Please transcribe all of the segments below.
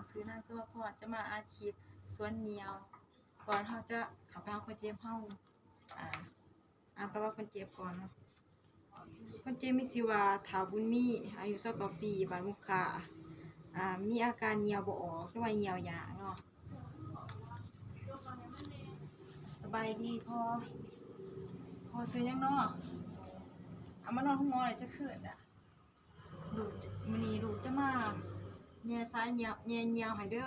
ຊື່ນາງສຸພາພອນ ຈະມາອັດຄລິບສວນຍ່ຽວ. ກ່ອນເຮົາຈະເຂົ້າໄປຫາຄົນເຈັບ ເຮົາ ອ່າ ອ່ານປະຫວັດຄົນເຈັບກ່ອນເນາະ. ຄົນເຈັບມີຊື່ວ່າ ທ້າວບຸນມີ ອາຍຸຊາວເກົ້າປີ ບ້ານມຸຂາ ອ່າ ມີອາການຍ່ຽວບໍ່ອອກ ຫຼືວ່າຍ່ຽວຍາກເນາະ. ສະບາຍດີພໍ່ ພໍ່ຊື່ຫຍັງເນາະ? ເອົາມານອນໂຮງໝໍໄດ້ຈັກຄືນລະ? ລູກ ມື້ນີ້ລູກຈະມາແຍ່ສາຍຍ່ຽວ ແຍ່ຍ່ຽວໃຫ້ເດີ.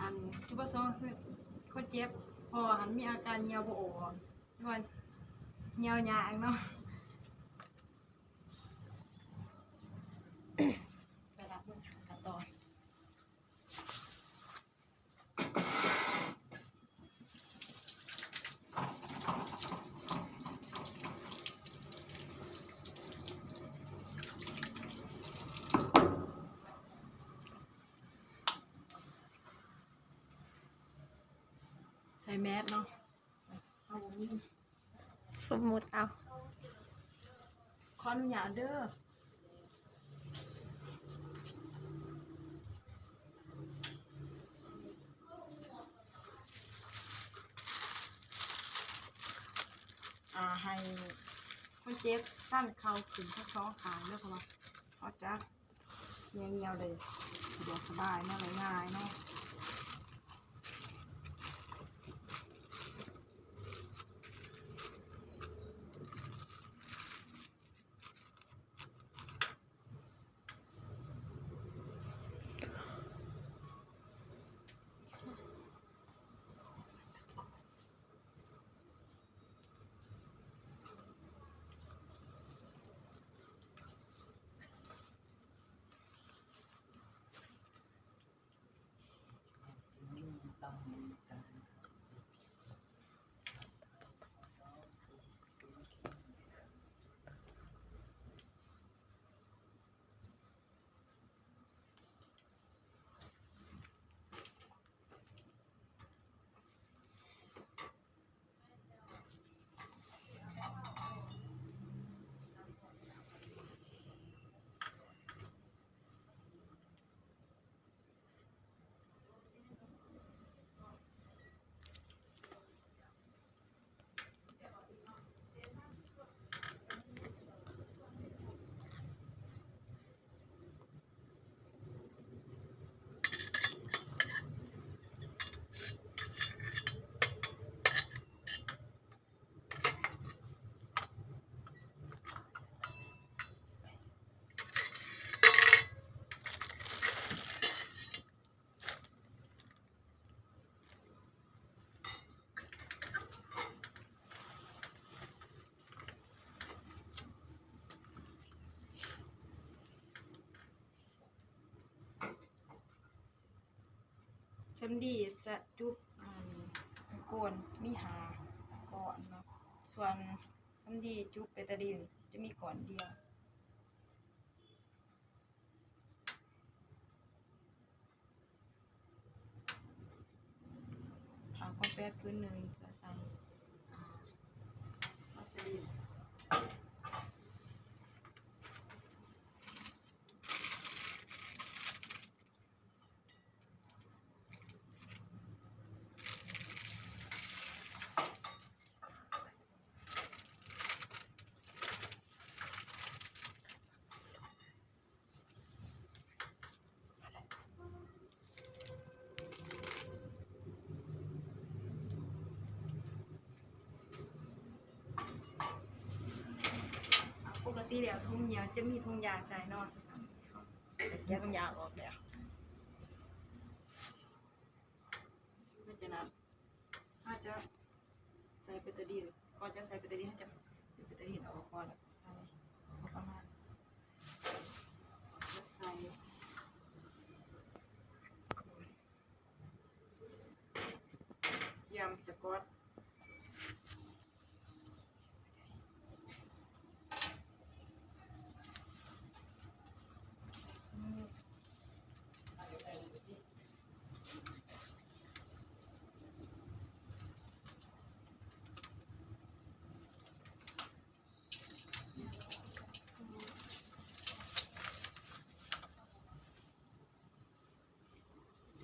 ອັນຈຸດປະສົງຄືຄົນເຈັບພໍ່ຫັ້ນມີອາການຍ່ຽວບໍ່ອອກ ຫຼືວ່າຍ່ຽວຍາກເນາະ. ໄປຮັບເບິ່ງຂັ້ນຕອນ. ໃສ່ແມສເນາະ. ເຮົາບໍ່ມີ ສົມມຸດເອົາ. ຂໍອະນຸຍາດເດີ. ອ່າ ໃຫ້ຄົນເຈັບຊັນເຂົ່າຂຶ້ນທັງສອງຂ້າງເດີ ເພາະວ່າເຮົາຈະ ຍ່ຽວໆ ໄດ້ສະດວກສະບາຍເນາະ ໄດ້ງ່າຍເນາະ. ສຳລີສະຈຸບ ອັນ ໂກນມີຫ້າກ້ອນເນາະ, ສ່ວນສຳລີຈຸບເບຕາດິນຈະມີກ້ອນດຽວ. ຜ້າກ້ອນແປດພື້ນໜຶ່ງ ເພື່ອໃສ່ ອ່າ ວາສະລີນ. ປົກກະຕິແລ້ວຖົງຍ່ຽວຈະມີຖົງຢາງໃສ່ເນາະ, ແກະຖົງຢາງອອກແລ້ວ. ຫຼັງຈາກນັ້ນ ເຮົາຈະໃສ່ເບຕາດິນ, ກ່ອນຈະໃສ່ເບຕາດິນ ເຮົາຈະເອົາເບຕາດິນອອກກ່ອນ ແລ້ວໃສ່ພໍປະມານ ຈະໃສ່ທຽມສະກອດ. ເ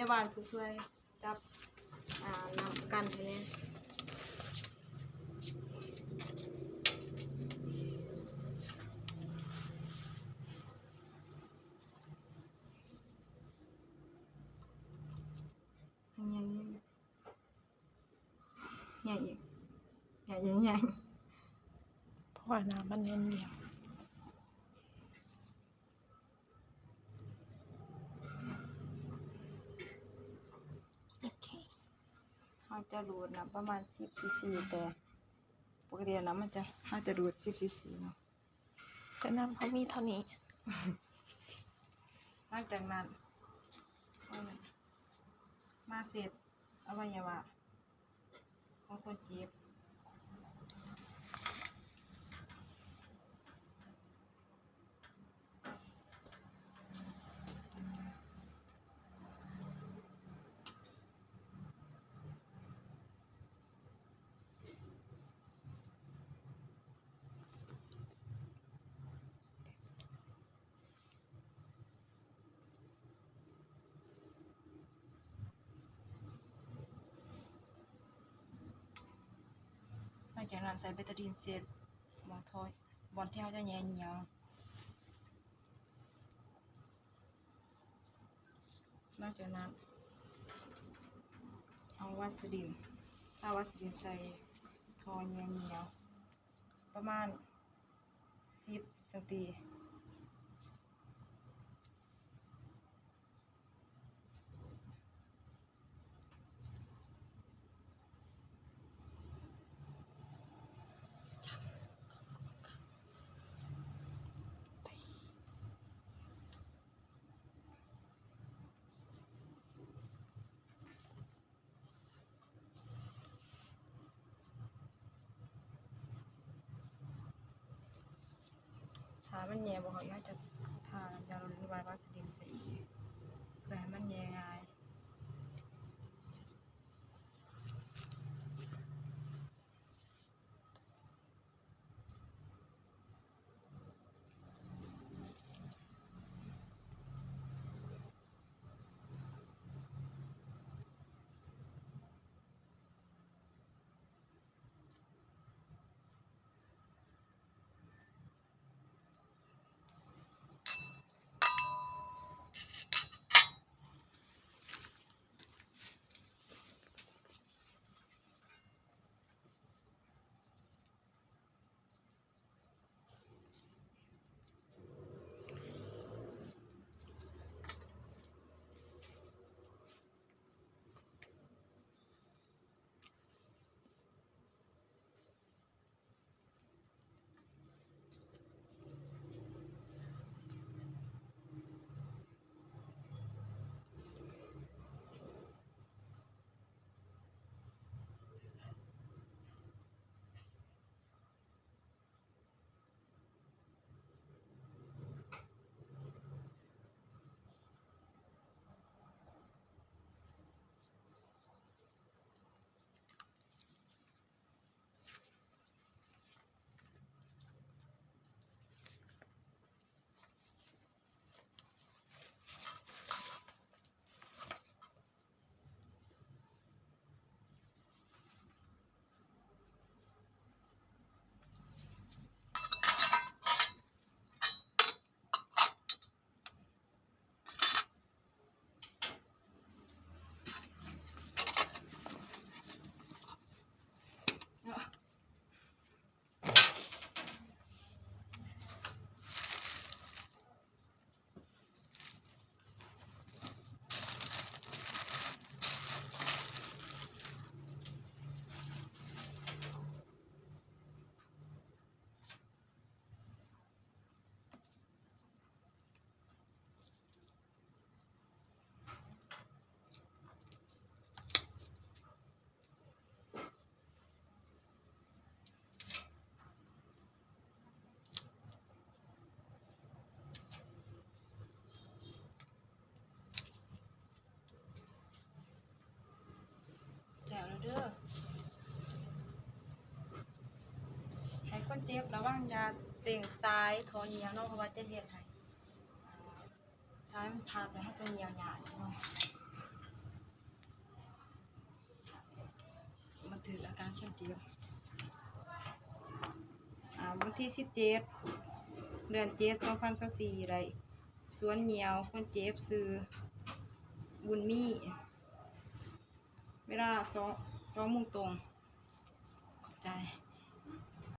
ແມ່ບ້ານຜູ້ຊ່ວຍຈັບ ອ່າ ນ້ຳກັນໃຫ້ແດ່. ໃຫຍ່ ໃຫຍ່ອີກ ໃຫຍ່ ໃຫຍ່ ໃຫຍ່ ເພາະວ່ານ້ຳມັນແໜ້ນດຽວ. ໂອເຄ ເຮົາຈະດູດນະປະມານສິບຊີຊີ ແຕ່ປົກກະຕິແລ້ວນະ ມັນຈະ ເຮົາຈະດູດສິບຊີຊີເນາະ ແຕ່ນ້ຳເຮົາມີເທົ່ານີ້. ຫຼັງຈາກນັ້ນ ເອົາມາເຊັດອະໄວຍະວະ ຂອງຄົນເຈັບ. ຫຼັງຈາກນັ້ນໃສ່ເບຕາດິນເຊັດ ບ່ອນທີ່ເຮົາຈະແຍ່ເຫຍື້ອ. ຫຼັງຈາກນັ້ນເອົາວາສະລິນ ທາວາສະລິນໃສ່ທໍ່ແຍ່ເຫຍື້ອ ປະມານສິບຊັງຕີ. ຖ້າມັນແຍ່ບໍ່ເຂົ້າ ເຮົາຈະທາຢາລົດ ຫຼືວ່າວາສະລິນໃສ່ອີກ ເພື່ອໃຫ້ມັນແຍ່ງ່າຍ. ແລ້ວເດີ ໃຫ້ຄົນເຈັບລະວັງຢ່າເຕັງສາຍທໍ່ເຫຍື້ອເນາະ ເພາະວ່າຈະເຮັດໃຫ້ ສາຍມັນພາດແລ້ວເຮົາຈະເຫຍື້ອຍາກເນາະ. ຖືກອາການເຂັມຈິດ. ອາ ວັນທີສິບເຈັດ ເດືອນເຈັດ ສອງພັນຊາວສີ່ ໄດ້ສວນຍ່ຽວຄົນເຈັບຊື່ບຸນມີ ເວລາສອງ ສອງໂມງຕົງ. ຂອບໃຈ.